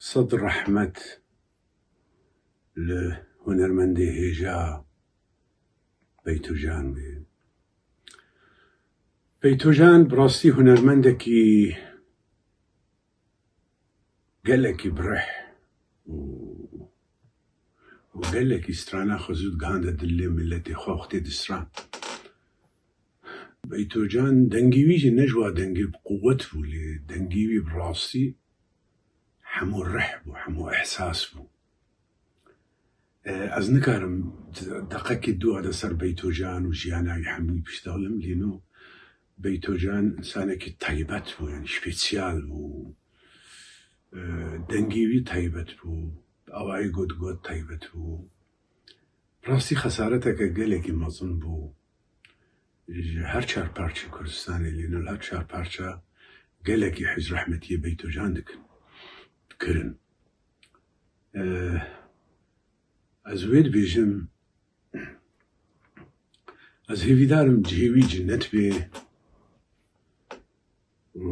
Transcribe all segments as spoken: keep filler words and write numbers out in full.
Sed rehmet li hunermendê hêja Beytocan bê. Beytocan bi rastî hunermendekî gelekî bi rih û, û gelekî strana xwe zû digihande dilê miletê xwe wextê distran. Beytocan dengê wî jî ne ji wa dengê bi quwet bû, lê dengê wî bi rastî hemû rih bû, hemû ihsas bû. E, ez nikarim deqekê du de ser Beytocan û jiyana wî hemû piştexlim, lê no Beytocan insanekî taybet bû, yani spesiyal bû. E, dengê wî taybet bû, awayî got got taybet bû. Rastî xesareteke gelekî mezin bû. Ji her çar parçe Kurdistanê, lê no li her çar parça gelekî hîz rehmetiyê Beytocan dikin, dikirin. Eh, ez wê dibêjim, ez hêvîdar im cihê wî cinnet bê û,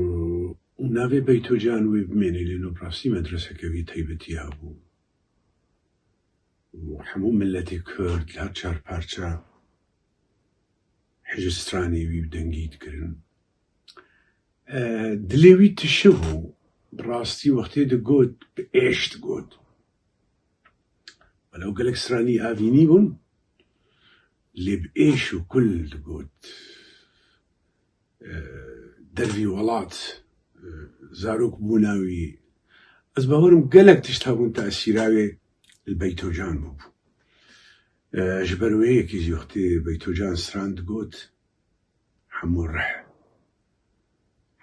û navê Beytocan wê bimêne, lê no bi rastî medreseke wî taybetî hebû. Û hemû miletê Kurd li her çar parça hicr stranê wî bi dengî dikirin. E, dilê wî tişibû, bi rastî wextê digot, bi êş digot. Welew gelek stranî avînî bûn, lê bi êş û kul digot. E, dervî welat, e, zarok bûna wî. Ez bawerim gelek tişt hebûn tesîra wê li Beytocan bûbû. E, ji ber wê yekê jî wextê Beytocan stran digot, hemû rih,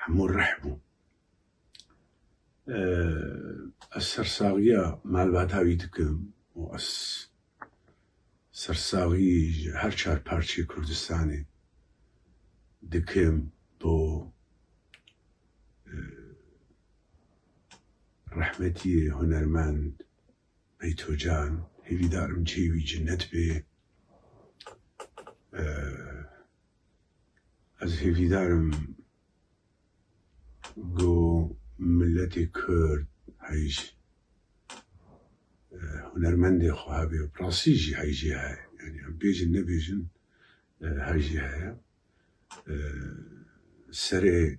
hemû rih bû. E, ez sersaxiya malbata wî dikim û ez sersaxî ji her çar parçeyê Kurdistanê dikim bo, e, rehmetiyê hunermend Beytocan. Hêvîdar im cihê wî cinnet bê. E, ez hêvîdar im ku miletê Kurd heyj, e, hunermendê xwe hebe, bi rastî jî heyjê heye. Yani em bêjin nebêjin, e, heyjê heye. E, serê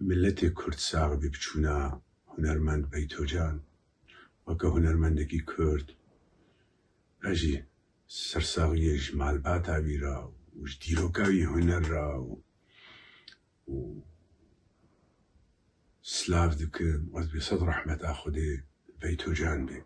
miletê Kurd sax bî bi çûna hunermend Beytocan. Weke hunermendekî Kurd, ez jî sersaxiyê ji malbata wî re û ji dîroka wî huner re û, û silav dikim. Ez bê sed rehmeta Xwedê Beytocan bê.